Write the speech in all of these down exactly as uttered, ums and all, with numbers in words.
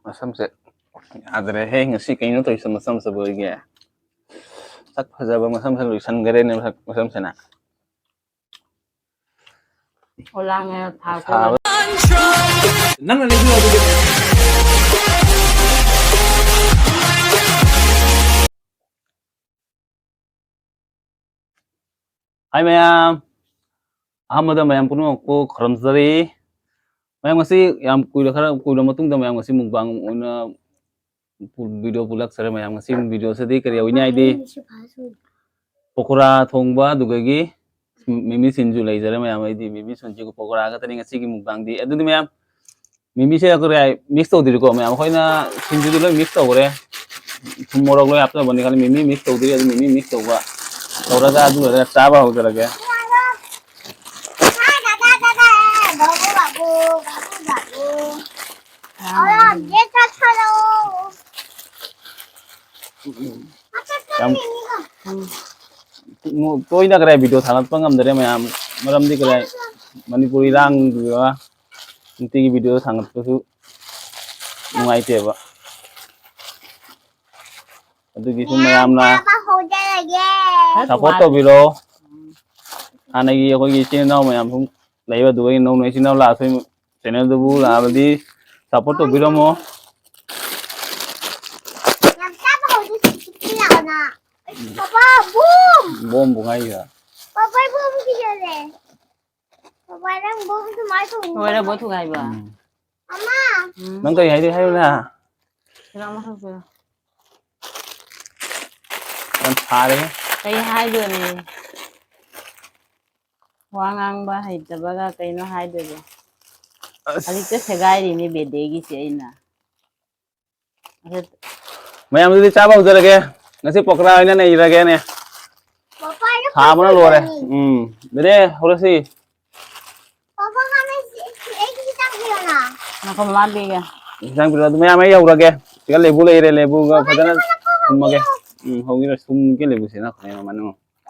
ꯃꯁꯝꯁꯦ ꯌꯥꯗ꯭ꯔꯦꯍꯦ, ꯉꯁꯤ ꯀꯩꯅꯣ ꯇꯧꯔꯤꯁꯦ ꯃꯁꯝꯁꯤꯕꯨ ꯑꯩꯒꯤ? ꯁꯛ ꯐꯖꯕ ꯃꯁꯝꯁꯦ ꯂꯣꯏꯁꯟꯈ꯭ꯔꯦꯅꯦ, ꯃꯁꯛ, ꯃꯁꯝꯁꯤꯅ꯫ ꯑꯣꯂꯥꯡꯉꯦ ꯊꯥ ꯁꯥꯕ꯫ ꯅꯪꯅ ꯂꯩꯕꯤꯌꯣ ꯑꯗꯨꯗꯤ꯫ ꯍꯥꯏ ꯃꯌꯥꯝ, ꯑꯍꯥꯟꯕꯗ ꯃꯌꯥꯝ ꯄꯨꯝꯅꯃꯛꯄꯨ ꯈꯨꯔꯨꯝꯖꯔꯤ꯫ ꯃꯌꯥꯝ ꯉꯁꯤ ꯌꯥꯝ ꯀꯨꯏꯔ, ꯈꯔ ꯀꯨꯏꯔ ꯃꯇꯨꯡꯗ ꯃꯌꯥꯝ ꯉꯁꯤ mukbang ꯑꯣꯏꯅ ꯄꯨ-, video ꯄꯨꯂꯛꯆꯔꯦ ꯃꯌꯥꯝ꯫ ꯉꯁꯤ video ꯁꯤꯗꯤ ꯀꯔꯤ ꯑꯣꯏꯅꯤ ꯍꯥꯏꯗꯤ, ꯄꯀꯣꯔꯥ ꯊꯣꯡꯕ, ꯑꯗꯨꯗꯒꯤ ꯃꯤꯃꯤ ꯁꯤꯡꯖꯨ ꯂꯩꯖꯔꯦ ꯃꯌꯥꯝ꯫ ꯑꯩꯗꯤ ꯃꯤꯃꯤ ꯁꯤꯡꯖꯨꯒ ꯄꯀꯣꯔꯥ ꯈꯛꯇꯅꯤ ꯉꯁꯤꯒꯤ mukbang ꯗꯤ꯫ ꯑꯗꯨꯗꯤ ꯃꯌꯥꯝ, ꯃꯤꯃꯤꯁꯦ ꯑꯩꯈꯣꯏ mix ꯇꯧꯗ꯭ꯔꯤꯀꯣ ꯃꯌꯥꯝ, ꯑꯩꯈꯣꯏꯅ ꯁꯤꯡꯖꯨꯗꯤ ꯂꯣꯏ mix ꯇꯧꯈ꯭ꯔꯦ꯫ ꯊꯨꯝ ꯃꯣꯔꯣꯛ ꯂꯣꯏ ꯍꯥꯞꯆꯕꯅꯤ ꯈꯜꯂꯤ, ꯃꯤꯃꯤ mix ꯇꯧꯗ꯭ꯔꯤ, ꯑꯗꯨ ꯃꯤꯃꯤ mix ꯇꯧꯕ ꯇꯧꯔꯒ ꯑꯗꯨ ꯂꯣꯏꯔꯒ ꯆꯥꯕ ꯍꯧꯖꯔꯒꯦ꯫ ꯌꯥꯝ ꯇꯣꯏꯅ ꯀꯗꯥꯏ video ꯊꯥꯒꯠꯄ ꯉꯝꯗꯔꯦ ꯃꯌꯥꯝ, ꯃꯔꯝꯗꯤ ꯀꯗꯥꯏ ꯃꯅꯤꯄꯨꯔ ꯏꯔꯥꯡꯗꯨꯒ ꯅꯨꯡꯇꯤꯒꯤ video ꯊꯥꯡꯒꯠꯄꯁꯨ ꯅꯨꯡꯉꯥꯏꯇꯦꯕ꯫ ꯑꯗꯨꯒꯤꯁꯨ ꯃꯌꯥꯝꯅ ꯆꯥꯕ ꯍꯧꯖꯔꯒꯦ꯫ Support ꯇꯧꯕꯤꯔꯣ꯫ ꯍꯥꯟꯅꯒꯤ ꯑꯩꯈꯣꯏꯒꯤ ꯏꯆꯤꯟ ꯏꯅꯥꯎ ꯃꯌꯥꯝ ꯁꯨꯝ ꯂꯩꯕ, ꯑꯗꯨꯒ ꯅꯧꯅ ꯏꯆꯤꯟ ꯏꯅꯥꯎ ꯂꯥꯛꯑꯁꯨ channel ꯗꯨꯕꯨ ꯂꯥꯛꯑꯕꯗꯤ support ꯇꯧꯕꯤꯔꯝꯃꯣ꯫ ꯌꯥꯝ ꯆꯥꯕ ꯍꯧꯖꯤꯛ ꯆꯤꯛꯆꯤꯛ ꯂꯥꯎꯅ꯫ ꯄꯥꯄꯥ, ꯕꯨꯝ! ꯕꯣꯝꯕꯨ ꯉꯥꯏꯔꯤꯔꯥ? ꯄꯥꯄꯥ, ꯕꯨꯝ ꯄꯤꯖꯔꯦ꯫ ꯄꯥꯄꯥ, ꯅꯪ ꯕꯨꯝ ꯁꯨꯃꯥꯏ ꯊꯣꯡꯉꯤ꯫ ꯂꯣꯏꯔꯕꯣ ꯊꯨꯒꯥꯏꯕ? ꯎꯝ꯫ ꯑꯃ꯫ ꯎꯝ꯫ ꯅꯪ ꯀꯔꯤ ꯍꯥꯏꯗꯣꯏ ꯍꯥꯏꯌꯨꯅ? ꯁꯤꯔꯥ ꯑꯃꯈꯛ ꯄꯤꯔꯣ꯫ ꯌꯥꯝ ꯁꯥꯔꯦꯍꯦ꯫ ꯀꯩ ꯍꯥꯏꯗꯣꯏꯅꯣ? ꯋꯥ ꯉꯥꯡꯕ ꯍꯩꯇꯕꯒ ꯀꯩꯅꯣ ꯍꯥꯏꯗꯣꯏꯕ? ꯑꯁ꯫ ꯍꯧꯖꯤꯛꯇ ꯁꯦꯒꯥꯏꯔꯤꯅꯦ ꯕꯦꯗꯦꯒꯤꯁꯦ ꯑꯩꯅ꯫ ꯑꯗꯨ ꯃꯌꯥꯝ ꯑꯗꯨꯗꯤ ꯆꯥꯕ ꯍꯧꯖꯔꯒꯦ꯫ ꯉꯁꯤ ꯄꯀꯣꯔꯥ ꯑꯣꯏꯅ ꯅꯩꯔꯒꯦꯅꯦ꯫ ꯄꯀꯣꯔꯥ ꯁꯥꯕꯅ ꯂꯣꯏꯔꯦ꯫ ꯐꯖꯕꯅꯤ꯫ ꯎꯝ꯫ ꯕꯦꯗꯦ, ꯍꯧꯔꯁꯤ꯫ ꯄꯥꯄꯥ, ꯉꯥꯏꯈꯣ, ꯑꯩꯒꯤ ꯈꯤꯇꯪ ꯄꯤꯔꯛꯑꯣꯅ꯫ ꯉꯥꯏꯈꯣ, ꯃꯃꯥ ꯄꯤꯒꯦ꯫ ꯏꯟꯁꯥꯡ ꯄꯤꯔꯛꯑꯣ꯫ ꯑꯗꯨ ꯃꯌꯥꯝ ꯑꯩ ꯌꯧꯔꯒꯦ꯫ ꯁꯤꯗ ꯂꯦꯕꯨ ꯂꯩꯔꯦ, ꯂꯦꯕꯨꯒ ꯄꯥꯄꯥ, ꯐꯖꯅ ꯅꯪ ꯈꯔ ꯊꯨꯝꯃꯒꯦ꯫ ꯄꯤꯔꯛꯑꯣ꯫ ꯎꯝ, ꯍꯧꯒꯤꯔꯣ, ꯁꯨꯝꯒꯦ ꯂꯦꯕꯨꯁꯦ ꯅꯈꯣꯏ ꯃꯃꯥꯅꯨ꯫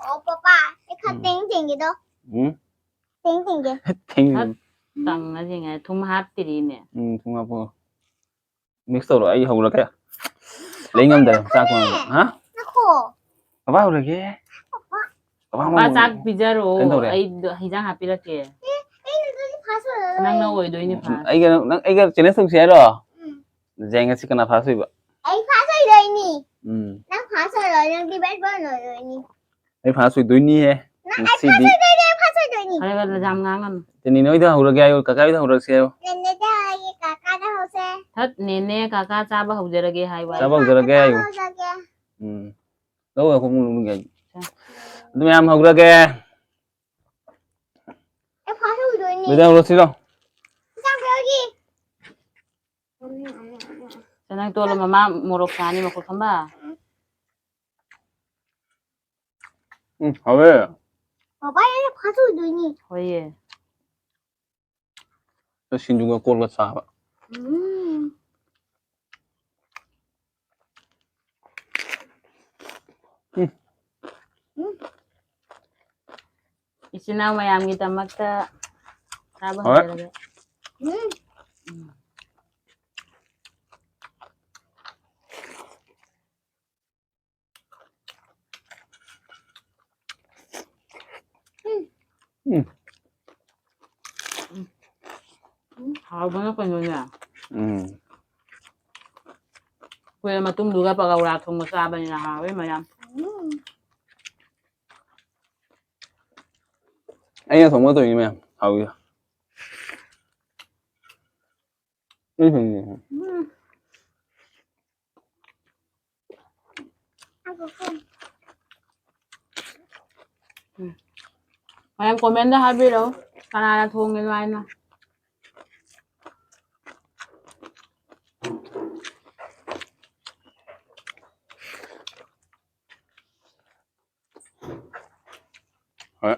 ꯑꯣ, ꯄꯥꯄꯥ, ꯑꯩ ꯈꯔ ꯎꯝ꯫ ꯇꯦꯡ ꯇꯦꯡꯒꯦꯗꯣ꯫ ꯎꯝ? ꯇꯦꯡ ꯇꯦꯡꯒꯦ꯫ ꯇꯦꯡ꯫ ꯍꯠ, ꯇꯪꯉꯁꯤ ꯉꯥꯏ꯫ ꯊꯨꯝ ꯍꯥꯞꯇ꯭ꯔꯤꯅꯦ꯫ ꯎꯝ, ꯊꯨꯝ ꯍꯥꯞꯄꯣ꯫ ꯃꯤꯛꯁ ꯇꯧꯔꯣ, ꯑꯩ ꯍꯧꯔꯒꯦ꯫ ꯂꯩ ꯉꯝꯗ꯭ꯔꯦ ꯆꯥꯛ ꯃꯅꯝ꯫ ꯍꯥ? ꯉꯥꯏꯈꯣ꯫ ꯄꯄꯥ ꯍꯧꯔꯒꯦ꯫ ꯄꯄꯥ ꯄꯄꯥ ꯆꯥꯛ ꯃꯃꯣꯟ ꯄꯤꯖꯔꯣ꯫ ꯀꯩꯗꯧꯔꯦ? ꯑꯩ ꯍꯤꯟꯖꯥꯡ ꯍꯥꯞꯄꯤꯔꯛꯀꯦ꯫ ꯑꯦ, ꯑꯩꯅ ꯑꯗꯨꯗꯤ ꯐꯥꯁ ꯑꯣꯏꯔꯔꯣꯏ꯫ ꯅꯪꯅ ꯑꯣꯏꯗꯣꯏꯅꯦ ꯎꯝ, ꯐꯥꯁ꯫ ꯑꯩꯒ ꯅꯪ, ꯑꯩꯒ ꯆꯦꯂꯦꯟꯖ ꯇꯧꯁꯤ ꯍꯥꯏꯔꯣ? ꯎꯝ꯫ ꯌꯦꯡꯉꯁꯤ ꯀꯅꯥ ꯐꯥꯁ ꯑꯣꯏꯕ꯫ ꯑꯩ ꯐꯥꯁ ꯑꯣꯏꯗꯣꯏꯅꯤ꯫ ꯎꯝ꯫ ꯅꯪ ꯐꯥꯁ ꯑꯣꯏꯔꯣꯏ, ꯅꯪꯗꯤ ꯕꯦꯁ ꯕꯣꯏ ꯑꯣꯏꯗꯣꯏꯅꯤ꯫ ꯑꯩ ꯐꯥꯁ ꯑꯣꯏꯗꯣꯏꯅꯤꯍꯦ꯫ ꯅꯪ ꯑꯩ ꯉꯁꯤꯗꯤ꯫ ꯐꯥꯁ ꯑꯣꯏꯗꯣꯏꯅꯦ, ꯑꯩ ꯐꯥꯁ ꯑꯣꯏꯗꯣꯏꯅꯤ꯫ ꯈꯔ ꯈꯔ ꯌꯥꯝ ꯉꯥꯡꯒꯅꯨ꯫ ꯇꯦꯅꯤꯅ ꯍꯣꯏꯗ ꯍꯧꯔꯒꯦ ꯍꯥꯏꯌꯨ, ꯀꯀꯥ ꯍꯣꯏꯗ ꯍꯧꯔꯛꯁꯦ ꯍꯥꯏꯌꯨ꯫ ꯅꯦꯅꯦꯗ ꯍꯥꯏꯒꯦ, ꯀꯀꯥꯗ ꯍꯧꯁꯦ꯫ ꯊꯠ, ꯅꯦꯅꯦ, ꯀꯀꯥ ꯆꯥꯕ ꯍꯧꯖꯔꯒꯦ ꯍꯥꯏꯌꯨ꯫ ꯆꯥꯕ ꯍꯧꯖꯔꯒꯦ ꯍꯥꯏꯌꯨ꯫ ꯍꯧꯖꯔꯒꯦ꯫ ꯎꯝ꯫ ꯂꯧ, ꯑꯩꯈꯣꯏ ꯏꯃꯨꯡ ꯃꯅꯨꯡꯒꯤ ꯍꯥꯏꯌꯨ꯫ ꯑꯗꯨ ꯃꯌꯥꯝ ꯍꯧꯔꯒꯦ꯫ ꯑꯩ ꯐꯥꯁ ꯍꯧꯗꯣꯏꯅꯤ꯫ ꯃꯦꯗꯥꯝ ꯔꯣꯁꯤꯔꯣ? ꯆꯥꯛ ꯄꯤꯔꯛꯑꯣꯒꯤ꯫ ꯁꯦ, ꯅꯪ ꯇꯣꯠꯂꯣ, ꯃꯃꯥ ꯃꯣꯔꯣꯛ ꯁꯥꯅꯤ, ꯃꯈꯨꯠ ꯈꯝꯕ꯫ ꯎꯝ, ꯍꯥꯎꯋꯦ꯫ ꯕꯕꯥ, ꯑꯩꯅ ꯐꯥꯁ ꯍꯧꯗꯣꯏꯅꯤ꯫ ꯍꯣꯏꯌꯦ꯫ ꯁꯤꯡꯖꯨꯒ ꯀꯣꯠꯂ ꯆꯥꯕ꯫ ꯎꯝ꯫ ꯎꯝ꯫ ꯎꯝ꯫ ꯏꯆꯤꯟ ꯏꯅꯥꯎ ꯃꯌꯥꯝꯒꯤꯗꯃꯛꯇ ꯆꯥꯕ ꯍꯣꯏ꯫ ꯍꯧꯖꯔꯒꯦ꯫ ꯎꯝ꯫ ꯎꯝ꯫ ꯎꯝ꯫ ꯎꯝ, ꯍꯥꯎꯕꯅ ꯀꯩꯅꯣꯅꯦ꯫ ꯎꯝ꯫ ꯀꯨꯏꯔ ꯃꯇꯨꯡꯗꯨꯒ ꯄꯀꯧꯔꯥ ꯊꯣꯡꯕ ꯆꯥꯕꯅꯤꯅ ꯍꯥꯎꯋꯦ ꯃꯌꯥꯝ꯫ ꯎꯝ꯫ ꯑꯩꯅ ꯊꯣꯡꯕ ꯇꯧꯔꯤꯅꯤ ꯃꯌꯥꯝ꯫ ꯍꯥꯎꯏ꯫ ꯑꯩ ꯊꯣꯡꯉꯤꯅꯦ꯫ ꯎꯝ꯫ ꯎꯝ꯫ ꯃꯌꯥꯝ ꯀꯣꯃꯦꯟꯗ ꯍꯥꯏꯕꯤꯔꯛꯎ, ꯀꯅꯥꯅ ꯊꯣꯡꯉꯤꯅꯣ ꯍꯥꯏꯅ꯫ ꯍꯣꯏ꯫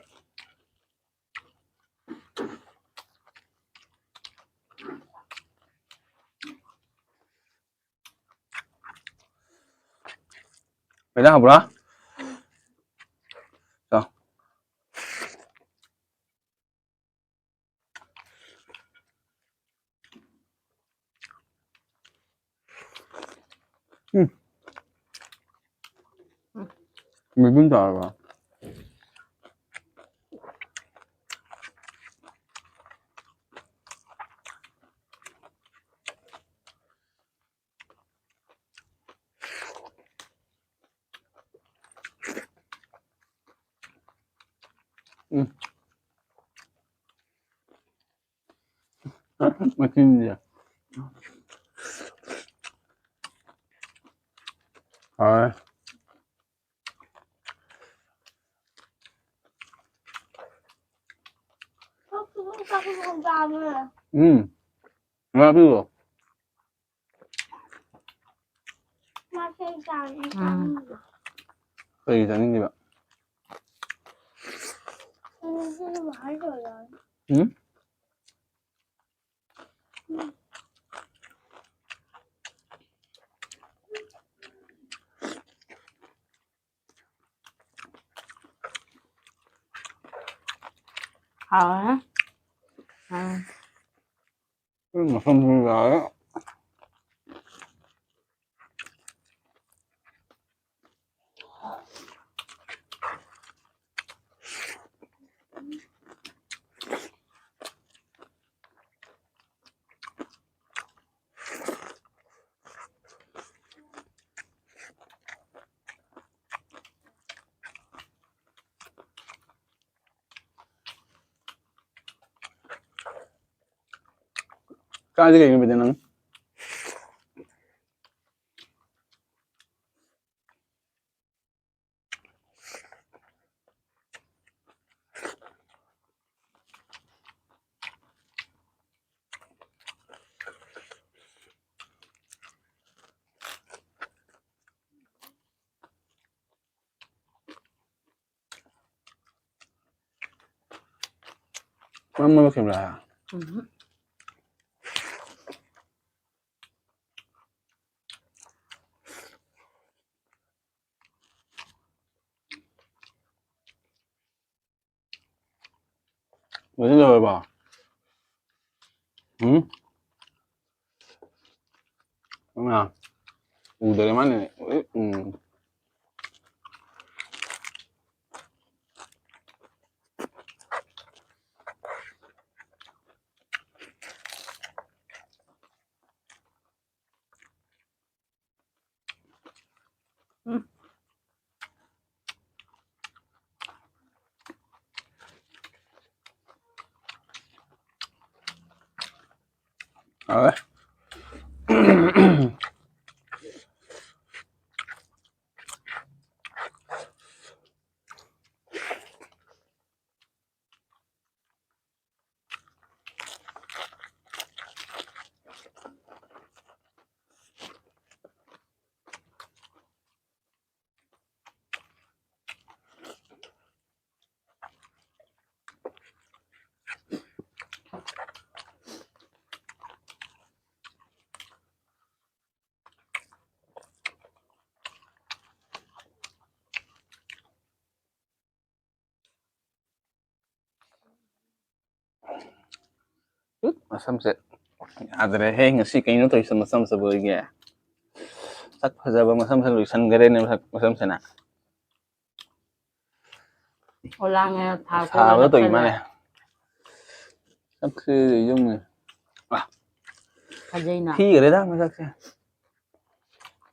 ꯀꯩꯅꯣ ꯍꯪꯕ꯭ꯔꯥ? ꯆꯥꯎ꯫ ꯎꯝ꯫ ꯃꯒꯨꯟ ꯇꯥꯔꯕ? ꯎꯝ꯫ ꯃꯆꯤꯟꯁꯦ꯫ ꯍꯥꯎꯔꯦ꯫ ꯎꯝ꯫ ꯉꯥ ꯄꯤꯔꯛꯑꯣ꯫ ꯎꯝ꯫ ꯀꯩ ꯆꯥꯅꯤꯡꯉꯤꯕ? ꯎꯝ? ꯍꯥꯎꯔꯦ꯫ ꯎꯝ꯫ ꯎꯝ, ꯃꯐꯝꯁꯨ ꯌꯥꯔꯦ꯫ ꯀꯥꯏꯗ ꯂꯩꯅꯣ ꯕꯦꯗꯥ ꯅꯪ? ꯃꯝꯃꯕ camera? ꯎꯝ꯫ ꯂꯣꯏꯁꯤꯜꯂꯔꯣꯏꯕ? ꯎꯝ? ꯀꯅꯥ? ꯎꯗꯔꯦ ꯃꯥꯅꯅꯦ꯫ ꯎꯝ꯫ ꯎꯝ꯫ ꯍꯥꯎꯋꯦ꯫ ꯃꯁꯝꯁꯦ ꯌꯥꯗ꯭ꯔꯦꯍꯦ꯫ ꯉꯁꯤ ꯀꯩꯅꯣ ꯇꯧꯔꯤꯁꯦ ꯃꯁꯝꯁꯤꯕꯨ ꯑꯩꯒꯤ? ꯁꯛ ꯐꯖꯕ ꯃꯁꯝꯁꯦ ꯂꯣꯏꯁꯟꯈ꯭ꯔꯦꯅꯦ ꯃꯁꯛ-, ꯃꯁꯝꯁꯤꯅ꯫ ꯑꯣꯂꯥꯡꯉꯦ ꯊꯥ ꯁꯥꯕꯗ ꯇꯧꯔꯤ ꯀꯣꯏꯕ ꯃꯥꯅꯦ꯫ ꯆꯠꯂꯦ꯫ ꯁꯛꯁꯦ ꯌꯨꯝꯅꯦ꯫ ꯐꯖꯩꯅ꯫ ꯊꯤꯈ꯭ꯔꯦꯗ ꯃꯁꯛꯁꯦ꯫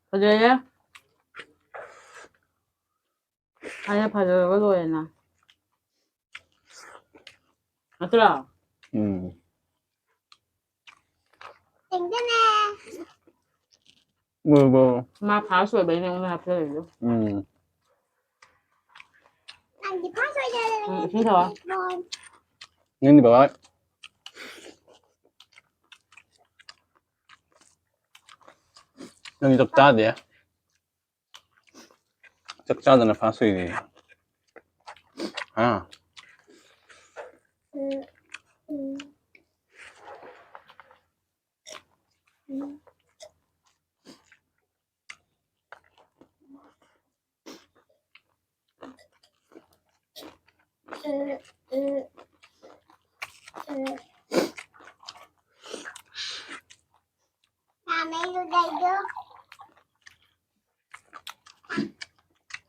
ꯐꯖꯩꯌꯦ꯫ ꯑꯩꯅ ꯐꯖꯔꯒ ꯂꯣꯏꯔꯦꯅ꯫ ꯅꯠꯇ꯭ꯔꯣ? ꯎꯝ꯫ ꯎꯝ꯫ ꯃꯥ ꯐꯥꯔꯁ ꯑꯣꯏꯕꯩꯅꯦ ꯑꯩꯉꯣꯟꯗ ꯍꯥꯞꯆꯜꯂꯤꯗꯣ꯫ ꯎꯝ꯫ ꯎꯝ, ꯏꯁꯤꯡ ꯊꯛꯑꯣ꯫ ꯅꯪꯗꯤ ꯕꯕꯥ꯫ ꯅꯪꯗꯤ ꯆꯥꯛ ꯆꯥꯗꯦ꯫ ꯆꯥꯛ ꯆꯥꯗꯅ ꯐꯥꯁ ꯑꯣꯏꯔꯦ꯫ ꯍꯥ?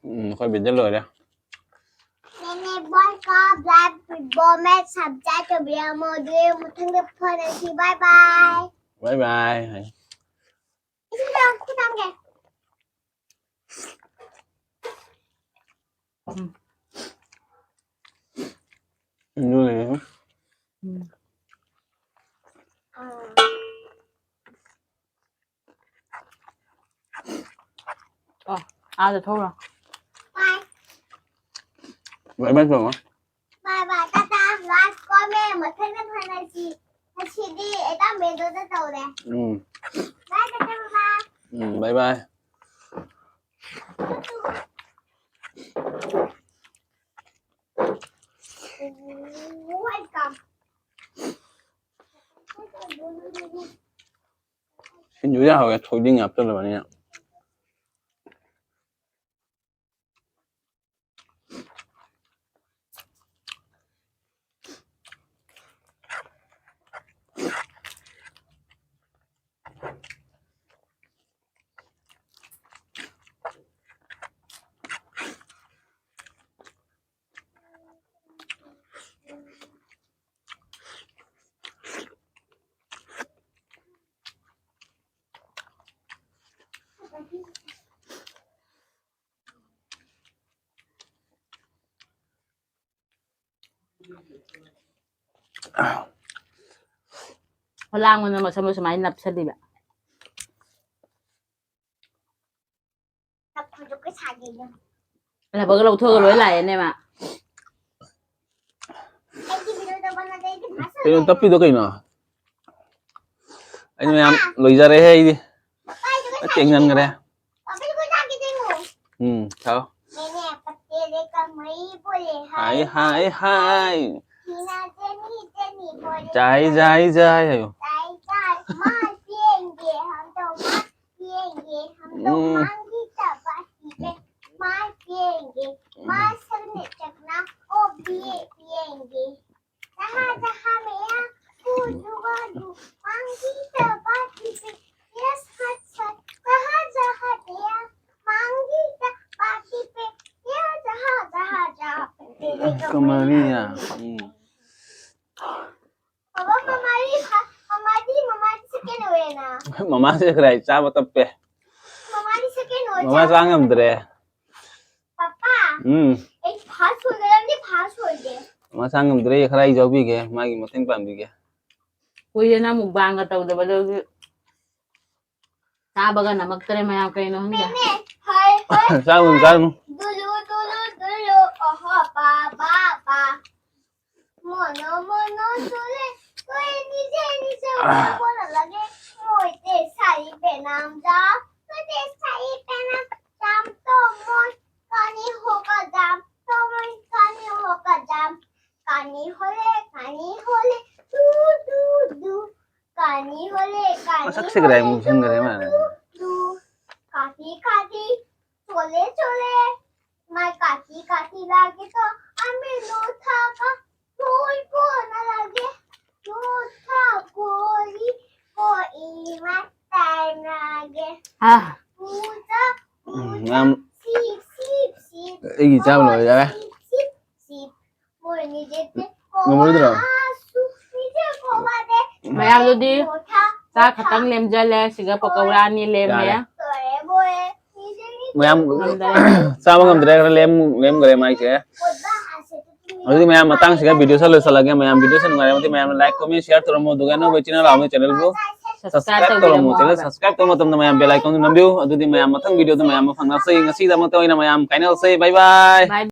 ꯎꯝ, ꯑꯩꯈꯣꯏ video ꯂꯣꯏꯔꯦ꯫ ꯅꯦꯅꯦ ꯕꯣꯏ ꯀꯞ ꯂꯥꯏꯚ ꯐꯨꯠꯕꯣꯜ ꯃꯦꯠꯆ ꯁꯕꯁꯀ꯭ꯔꯥꯏꯕ ꯇꯧꯕꯤꯔꯝꯃꯣ꯫ ꯑꯗꯨꯗꯤ ꯃꯊꯪꯗ ꯐꯪꯉꯁꯤ꯫ ꯕꯥꯏ ꯕꯥꯏ꯫ ꯕꯥꯏ ꯕꯥꯏ꯫ ꯏꯁꯤꯡ ꯈꯨꯠ ꯍꯥꯝꯒꯦ꯫ ꯎꯝ꯫ ꯑꯗꯨꯅꯦ꯫ ꯎꯝ꯫ ꯑꯥ꯫ ꯑꯣ, ꯑꯥꯗ ꯊꯣꯛꯎꯔꯣ꯫ ꯕꯥꯏ꯫ ꯕꯥꯏ ꯕꯥꯏ ꯇꯧꯔꯣ꯫ ꯕꯥꯏ ꯕꯥꯏ, ꯇꯥꯇꯥ, like, comment, ꯃꯊꯪꯗ ꯐꯪꯉꯁꯤ꯫ ꯉꯁꯤꯗꯤ ꯑꯦꯗꯥꯝ ꯕꯦꯗꯣꯗ ꯇꯧꯔꯦ꯫ ꯎꯝ꯫ ꯕꯥꯏ, ꯇꯥꯇꯥ, ꯕꯥꯏ ꯕꯥꯏ꯫ ꯎꯝ, ꯕꯥꯏ ꯕꯥꯏ꯫ Welcome꯫ ꯁꯤꯡꯖꯨ ꯌꯥꯍꯧꯔꯦ, ꯊꯣꯏꯗꯤꯡ ꯍꯥꯞꯆꯜꯂꯕꯅꯤꯅ꯫ ꯈꯣꯂꯥꯡ ꯑꯣꯏꯅ ꯃꯁꯝꯗꯣ ꯁꯨꯃꯥꯏꯅ ꯅꯞꯁꯜꯂꯤꯕ꯫ ꯅꯞꯄꯗꯣ ꯀꯩ ꯁꯥꯒꯦ ꯌꯦꯡꯉꯣ꯫ ꯂꯕꯔꯒ ꯂꯧꯊꯣꯛꯑꯒ ꯂꯣꯏ ꯂꯥꯛꯑꯦꯅꯦ ꯃꯥ꯫ ꯑꯩꯒꯤ video ꯇꯧꯕ ꯅꯠꯇꯦ, ꯑꯩꯒꯤ ꯐꯥꯁꯟ ꯀꯩꯅꯣ ꯇꯞꯄꯤꯗꯣ ꯀꯩꯅꯣ? ꯑꯩ ꯃꯌꯥꯝ ꯂꯣꯏꯖꯔꯦꯍꯦ ꯑꯩꯗꯤ꯫ ꯄꯄꯥ, ꯑꯩꯗꯣ ꯀꯩ ꯁꯥꯒꯦ ꯇꯦꯡꯅꯟꯈ꯭ꯔꯦ꯫ ꯌꯦꯡꯉꯣ꯫ ꯄꯄꯥ, ꯑꯩꯗꯣ ꯀꯩ ꯁꯥꯒꯦ ꯌꯦꯡꯉꯣ꯫ ꯎꯝ, ꯊꯥꯎ꯫ ꯅꯦꯅꯦ, ꯄꯠꯇꯦ ꯗꯦ ꯀꯃꯩ ꯕꯣꯂꯦ ꯍꯥꯏ, ꯍꯥꯏ, ꯍꯥꯏ, ꯍꯥꯏ꯫ ꯍꯥꯏ꯫ ꯍꯤꯅꯥ ꯖꯦꯅꯤ, ꯖꯦꯅꯤ ꯕꯣꯂꯦ ꯖꯥꯏ, ꯍꯥꯏ꯫ ꯖꯥꯏ, ꯖꯥꯏ ꯍꯥꯏꯌꯣ꯫ ꯖꯥꯏ, ꯖꯥꯏ꯫ ꯃꯥ ꯄꯤꯌꯦꯡꯒꯦ, ꯍꯝ ꯇꯧ ꯃꯥ ꯄꯤꯌꯦꯡꯒꯦ, ꯍꯝ ꯇꯧ ꯎꯝ꯫ ꯃꯥꯡꯒꯤ ꯇꯕ ꯍꯤꯕꯦ꯫ ꯃꯥ ꯄꯤꯌꯦꯡꯒꯦ, ꯃꯥ ꯎꯝ꯫ ꯁꯪꯅꯦ ꯆꯛꯅ, ꯑꯣ ꯄꯤꯌꯦ ꯄꯤꯌꯦꯡꯒꯦ꯫ ꯖꯍꯥ ꯖꯍꯥ ꯃꯌꯥ, ꯀꯨ ꯖꯨ ꯒꯥ ꯖꯨ, ꯃꯥꯡꯒꯤ ꯇꯕ ꯍꯤꯕꯦ꯫ ꯌꯦꯁ ꯍꯠ ꯁꯠ, ꯖꯍꯥ ꯖꯍꯥ ꯃꯌꯥ, ꯃꯥꯡꯒꯤ ꯇꯕ ꯍꯤꯕꯦ꯫ ꯀꯃꯥꯏꯅ? ꯎꯝ꯫ ꯕꯕꯥ, ꯃꯃꯥꯗꯤ ꯐꯥ-, ꯃꯃꯥꯗꯤ, ꯃꯃꯥꯗꯤ second ꯑꯣꯏꯌꯦꯅ꯫ ꯃꯃꯥꯁꯦ ꯈꯔ ꯆꯥꯕ ꯇꯞꯄꯦ꯫ ꯃꯃꯥꯗꯤ second ꯑꯣꯏ ꯃꯃꯥ ꯆꯥ ꯉꯝꯗ꯭ꯔꯦ꯫ ꯄꯄꯥ, ꯎꯝ꯫ ꯑꯩ first ꯑꯣꯏꯒꯗꯕꯅꯤ, first ꯑꯣꯏꯒꯦ꯫ ꯃꯃꯥ ꯆꯥ ꯉꯝꯗ꯭ꯔꯦ, ꯈꯔ ꯑꯩ ꯌꯥꯎꯕꯤꯒꯦ, ꯃꯥꯒꯤ ꯃꯇꯦꯡ ꯄꯥꯡꯕꯤꯒꯦ꯫ ꯀꯨꯏꯔꯦ ꯅꯪ mukbangꯒ ꯇꯧꯗꯕꯗꯒꯤ꯫ ꯆꯥꯕꯒ ꯅꯝꯃꯛꯇ꯭ꯔꯦ ꯃꯌꯥꯝ, ꯀꯩꯅꯣ ꯈꯪꯗꯦ꯫ ꯃꯦꯃꯦ, ꯍꯣꯏ, ꯍꯣꯏ, ꯆꯥꯔꯨꯅꯨ, ꯍꯣꯏ꯫ ꯆꯥꯔꯨꯅꯨ꯫ ꯗꯨꯂꯨ, ꯗꯨꯂꯨ, ꯗꯨꯂꯨ, ꯑꯣꯍꯣ, ꯄꯥ, ꯄꯥ, ꯄꯥ꯫ মনো মনো চলে, তুই নিজে নিজে মনে মনে লাগে। মই দেশাই বেনাম যাম, মই দেশাই বেনাম যাম, তো মই কানি হকা যাম, তো মই কানি হকা যাম। কানি হলে, কানি হলে, দু, দু, দু। কানি হলে, কানি Masakit siguro হলে, yung dun, dun, dun, dun, dun. দু। কাটি, কাটি, চলে, চলে। মাই কাটি, কাটি লাগে তো, আমি লো থাকা, তুই কোন লাগে? লো থাকলি, কই মাতায় লাগে। Ah. পূজা, পূজা, Ngam-, সিপ, সিপ, সিপ। এই কি চাপ লয় যাবে? সিপ, সিপ, সিপ। ꯉꯝꯃꯔꯣꯏꯗ꯭ꯔꯣ? ꯃꯌꯥꯝꯗꯨꯗꯤ ꯆꯥꯛ ꯈꯛꯇꯪ ꯂꯦꯝꯖꯜꯂꯦ, ꯁꯤꯒ ꯄꯀꯧꯔꯥ ꯑꯅꯤ ꯂꯦꯝꯃꯦ꯫ ꯌꯥꯔꯦ꯫ ꯃꯌꯥꯝ ꯉꯝꯗꯔꯦ꯫ ꯆꯥꯕ ꯉꯝꯗ꯭ꯔꯦ, ꯈꯔ ꯂꯦꯝ-, ꯂꯦꯝꯈ꯭ꯔꯦ ꯃꯥꯏꯁꯦ꯫ ꯑꯗꯨꯗꯤ ꯃꯌꯥꯝ ꯃꯇꯥꯡꯁꯤꯒ videoꯁꯦ ꯂꯣꯏꯁꯤꯜꯂꯒꯦ꯫ ꯃꯌꯥꯝ videoꯁꯦ ꯅꯨꯡꯉꯥꯏꯔꯝꯃꯗꯤ ꯃꯌꯥꯝꯅ like, comment, share ꯇꯧꯔꯝꯃꯣ꯫ ꯑꯗꯨꯒ ꯑꯅꯧꯕ channel ꯂꯥꯛꯑꯕ channelꯕꯨ subscribe ꯇꯧꯔꯝꯃꯣ꯫ Channel subscribe ꯇꯧꯕ ꯃꯇꯝꯗ ꯃꯌꯥꯝ bell iconꯗꯨ ꯅꯝꯕꯤꯌꯨ꯫ ꯑꯗꯨꯗꯤ ꯃꯌꯥꯝ ꯃꯊꯪ videoꯗ ꯃꯌꯥꯝ ꯑꯃ ꯐꯪꯅꯁꯤ꯫ ꯉꯁꯤꯒꯤꯗꯃꯛꯇ ꯑꯣꯏꯅ ꯃꯌꯥꯝ ꯀꯥꯏꯅꯔꯁꯤ꯫ Bye bye꯫ Bye.